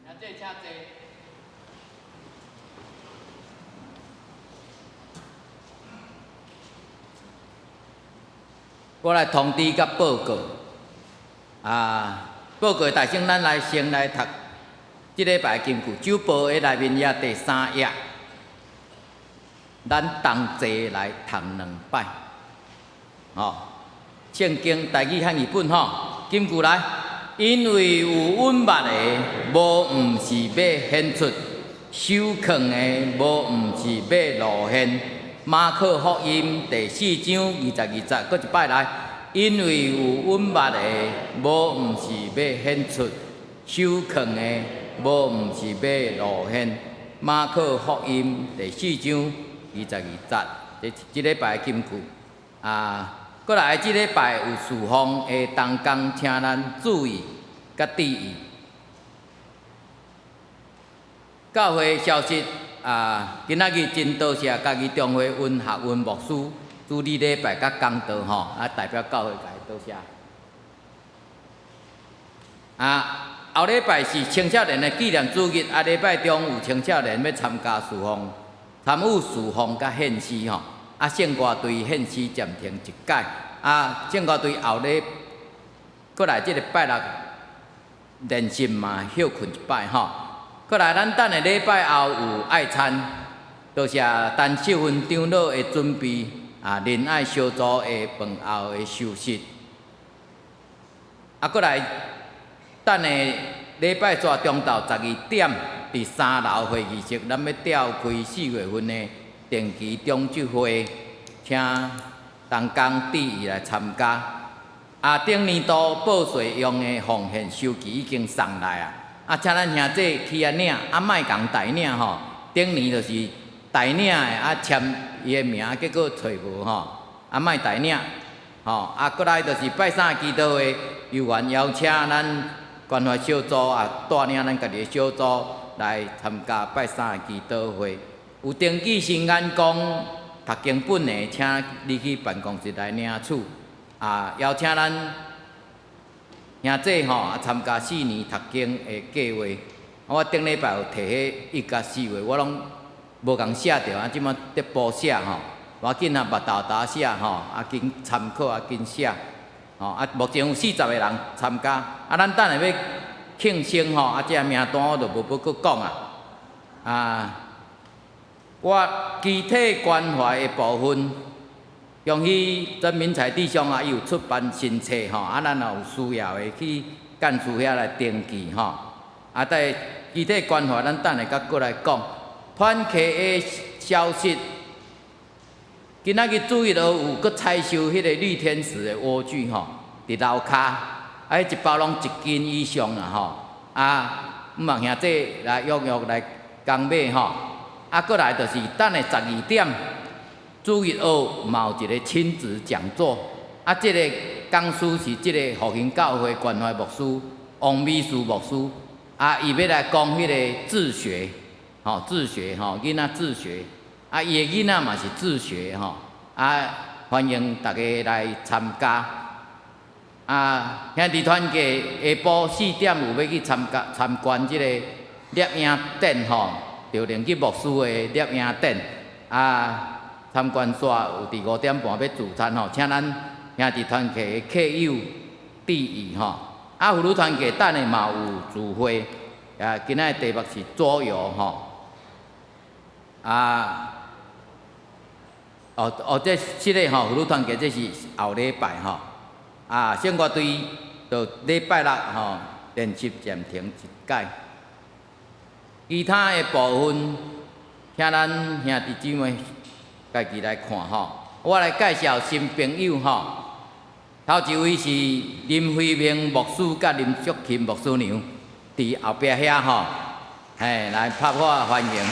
兄弟，請坐。我來通知佮報告，啊，報告大聲，咱來先來讀這禮拜金句，周報的內面頁第三頁，咱同齊來讀兩擺，吼，聖經台語漢語本吼，金句來，因為有隱密的，無毋是欲顯出；收藏的，無毋是欲露現。馬可福音第四章二十二節，閣一擺來，因為有隱密的，無毋是欲顯出；收藏的，無毋是欲露現。馬可福音第四章二十二節，這這禮拜金句啊，閣來這禮拜有事奉的同工，請咱注意佮注意。教會消息啊，今仔日真多謝嘉義中會溫學文牧師主禮禮拜佮講道吼，啊代表教會共伊多謝。啊，後禮拜是青少年的紀念主日，啊，禮拜中有青少年欲參加事奉，參與事奉佮獻詩吼。啊，聖歌隊獻詩暫停一擺，啊，聖歌隊後禮閣來這个拜六練習嘛歇睏一擺吼。閣來咱等下禮拜後有愛餐，多謝陳秀芬長老的準備，啊，仁愛小組的飯後的休息。啊，閣來等下禮拜四中晝12點，佇三樓會議室，咱欲召開4月份的定期長執會，請同工致意來參加。啊，頂年度報稅用的奉獻收據已經送來啊！啊，請咱兄弟去遐領，啊，莫共代領吼。頂年就是代領的，啊，簽伊的名，結果揣無吼，啊，莫代領，吼。啊，閣來就是拜三祈禱會，有緣邀請咱關懷小組啊，帶領咱家己的小組來參加拜三的祈禱會。有登記新眼光讀經本的，請你去辦公室來領取。啊，邀請咱兄弟吼啊參加四年讀經的計劃。我頂禮拜有提彼一佮四月，我攏無共寫著，啊，這擺得補寫吼。無要緊啊，目沓沓寫吼，啊，緊參考啊，緊寫。吼啊，目前有40個人參加。啊，咱等下欲慶生吼，啊，這个名單我就無欲閣講啊。啊，我肢體關懷的部分，恭喜曾明才弟兄啊，伊有出版新冊吼，啊，咱若有需要的去幹事遐來登記吼。啊，在肢體關懷，咱等下閣過來講。團契的消息，今仔日主日學有閣採收彼个綠天使的萵苣吼，佇樓跤，啊，彼一包攏一斤以上啦吼。啊，毋望兄弟來踴躍來共買吼。啊，閣來就是等下12點，主日學嘛有一个親子講座。啊，這个講師是這个復興教會關懷牧師王美樹牧師。啊，伊欲來講彼个自學，吼，自學吼，囡仔自學。啊，伊的囡仔嘛是自學吼。啊，歡迎大家來參加。啊，兄弟團契下晡4點有欲去參加參觀這个攝影展吼，趙靈吉牧師的攝影展。啊，參觀煞有佇5點半欲聚餐吼，請咱兄弟團契的客友致意吼。啊，婦女團契等下嘛有聚會，啊，今仔的題目是桌遊吼。啊，哦哦，這這个吼，婦女團契這是後禮拜吼。啊，聖歌隊就禮拜六吼練習暫停一擺。其他的部分，請咱兄弟姊妹家己來看吼。我來介紹新朋友吼。頭一位是林輝明牧師佮林淑琴牧師娘，佇後壁遐吼，嘿，來拍鼓歡迎。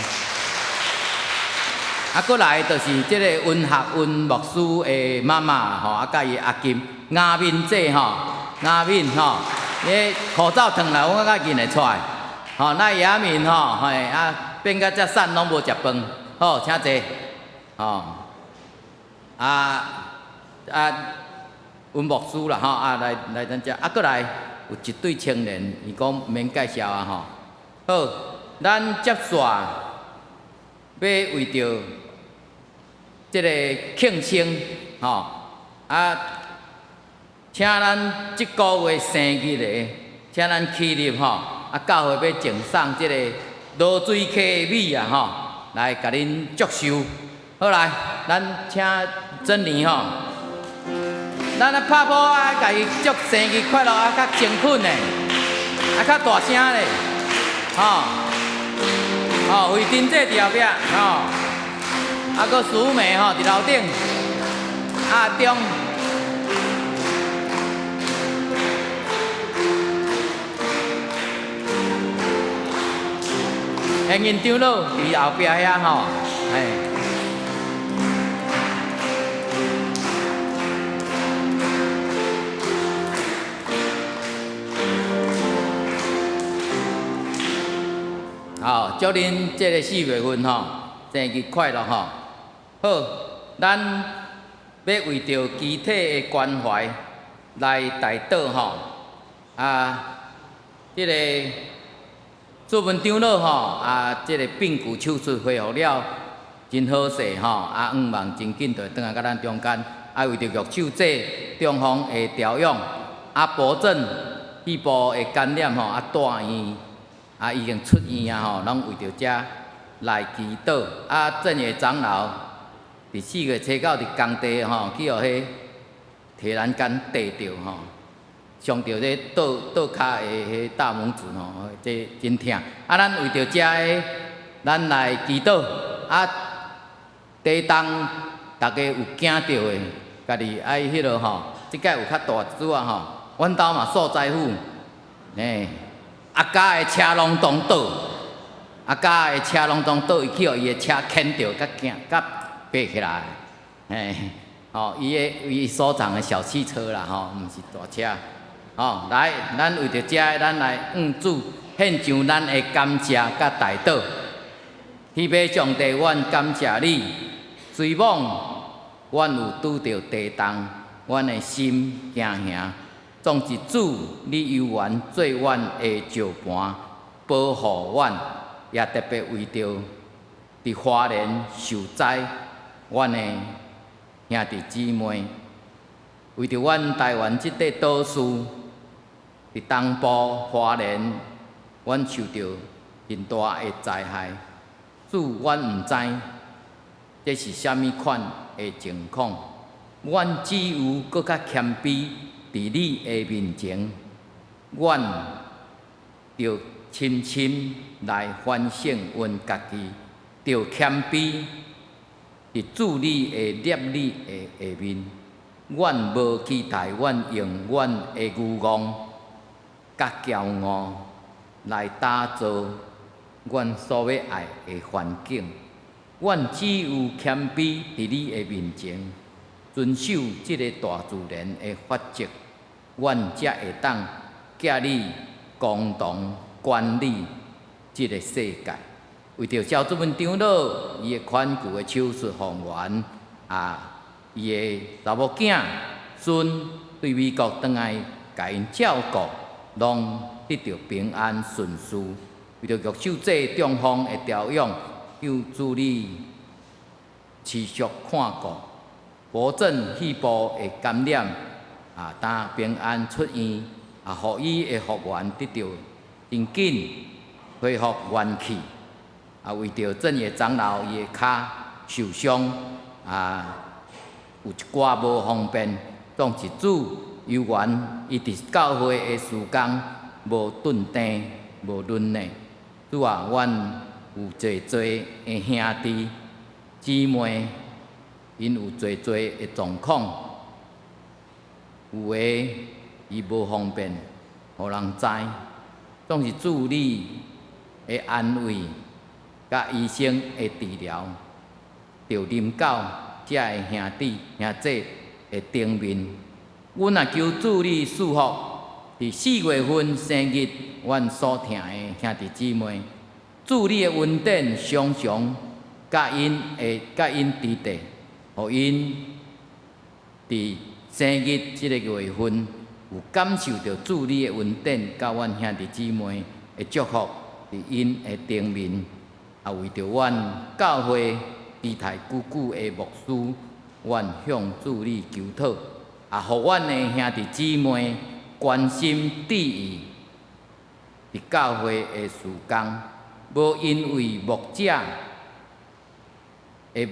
啊，閣來就是這个溫學溫牧師的媽媽吼，啊，佮伊阿金雅敏姐吼，雅敏吼，伊口罩脫來，我較認會出來。吼，那雅敏吼，嘿，啊，變甲遮瘦攏無食飯，好，請坐。吼，啊啊，溫牧師啦吼，啊，來來咱遮，啊，閣來有一對青年，伊講毋免介紹啊吼。好，咱接續欲為著這个慶生吼，啊，請咱這个月生日的，請咱起立吼，啊，教會欲贈送這个濁水溪米啊吼，來共恁祝壽。好來，咱請珍妮吼，咱來拍鼓啊，共伊祝生日快樂啊，較誠懇的，啊，較大聲咧，吼，吼，慧珍姐佇後壁，吼，啊，閣淑美吼佇樓頂，阿中。幸運長老佇後壁遐吼，嘿。好，祝恁這个4月份吼，生日快樂吼！好，咱欲為著肢體的關懷來代禱吼，啊，這個主文長老吼，啊，這個髕骨手術恢復了，真好勢吼，啊，向望真緊就會轉來佮咱中間，啊，為著玉手這中風的調養，啊，保證肺部的感染吼，啊，住院，啊，已經出院啊吼，攏為著這來祈禱。啊，正業長老佇4月初9佇工地吼，去予彼鐵欄杆硩著吼。傷著這倒倒跤的彼大拇指吼，這真疼。啊，咱為著這个，咱來祈禱。啊，地動逐家有驚著的，家己愛彼落吼，這擺有較大一撮仔吼。阮兜嘛素災戶，嘿，阿家的車攏總倒，阿家的車攏總倒，伊去予伊的車牽著，佮驚佮爬起來，嘿，吼，伊的伊所藏的小汽車啦，吼，毋是大車。吼，來，咱為著這个，咱來向主獻上咱的感謝佮代禱。天父上帝，阮感謝你。雖罔阮有拄著地動，阮的心驚惶。總是主，你猶原做阮的石磐，保護阮，也特別為著佇花蓮受災，阮的兄弟姊妹，為著阮台灣這塊島嶼，佇東部花蓮，阮受著真大的災害。主，阮毋知這是啥物款的情況，阮只有閣較謙卑佇你的面前，阮著深深來反省阮家己，著謙卑佇主你的律例的下面。阮無期待，阮用阮的愚戇佮驕傲來打造阮所欲愛的環境。阮只有謙卑佇你的面前，遵守這个大自然的法則，阮才會當佮你共同管理這个世界。為著蕭主文長老伊的髖骨的手術復原，啊，伊的查某囝孫對美國轉來共𪜶照顧，攏得著平安順遂。為著玉秀這中風的調養，求主你持續看顧，保證肺部的感染啊，當平安出院，啊，予伊的復原得著真緊恢復元氣。啊，為著正業長老伊的跤受傷，啊，有一寡無方便，總是主猶原伊佇教會的事工無頓斷、無輪的。主啊，阮有濟濟的兄弟姊妹，𪜶有濟濟的狀況，有的伊無方便，予人知，總是主你的安慰，佮醫生的治療，著臨到遮个兄弟兄姊的頂面。阮若求主你賜福，佇4月份生日，阮所疼的兄弟姊妹，主你的恩典常常佮𪜶的佮𪜶佇佇，予𪜶佇生日這个月份有感受著主你的恩典，佮阮兄弟姊妹的祝福佇𪜶的頂面。啊，為著阮教會期待久久的牧師，阮向主你求討，啊，予阮的兄弟姊妹關心注意佇教會的事工，無因為牧者的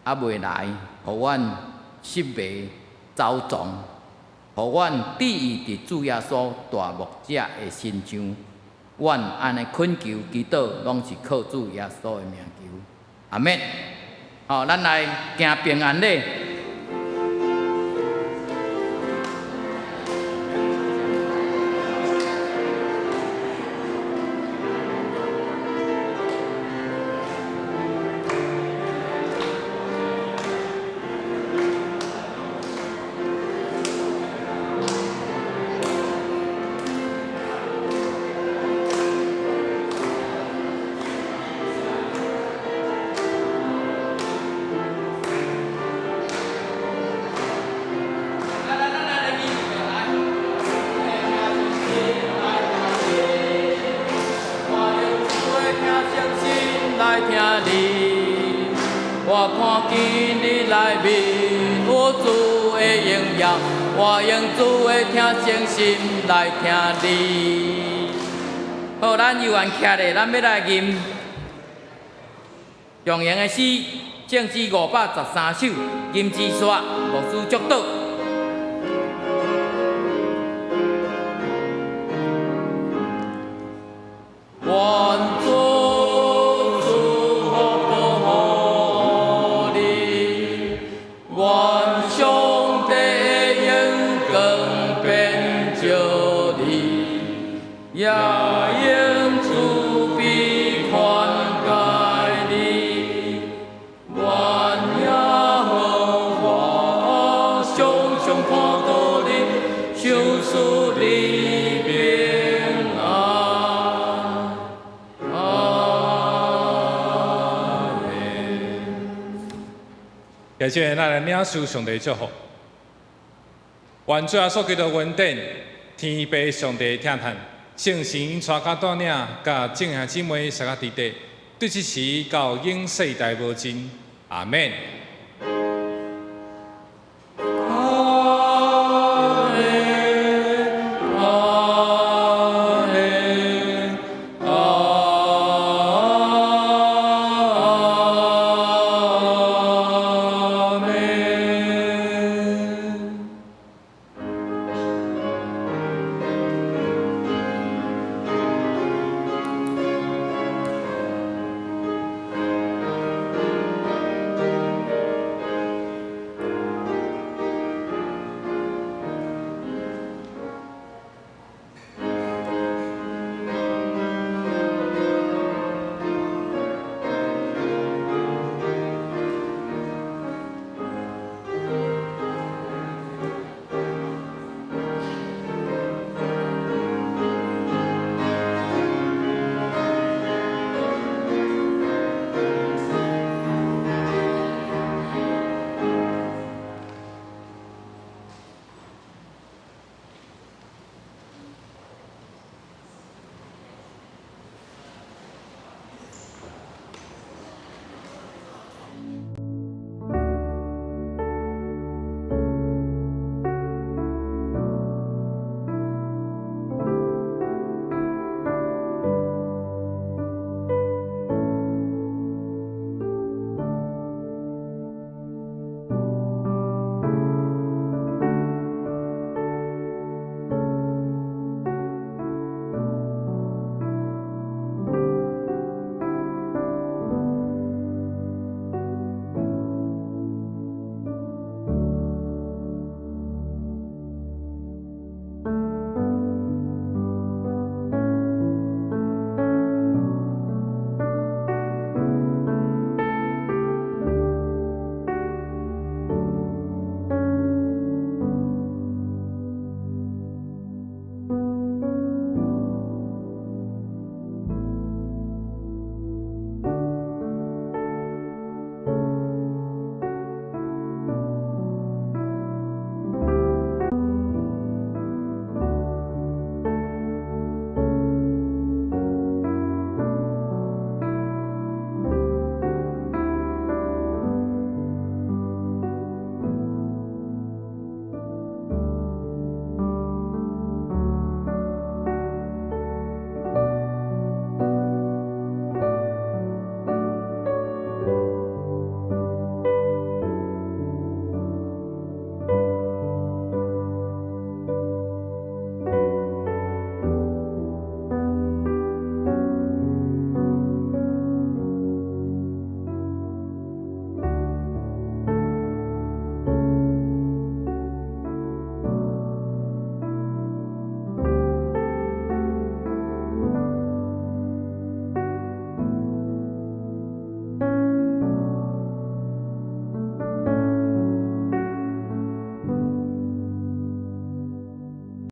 猶未來，予阮失迷走傱，予阮注意佇主耶穌大牧者的身上。阮按呢懇求祈禱，攏是靠主耶穌的名求，阿們。好，咱來行平安禮。來聽你。我看見你內面有主的榮耀，我用主的疼誠心來聽你。好，咱猶原徛咧，咱欲來吟長榮的詩，聖詩513首，吟之煞，牧師祝禱。願主賜福保護你，願上帝的榮光遍照你，也用慈悲寬待你。願耶和華常常看顧你，賞賜你平安。阿們。接著咱來領受上帝祝福。願主耶穌基督恩典，天父上帝疼疼，聖神帶佮帶領，佮眾兄姊妹、師兄弟弟，對這時到永世代無盡。阿們。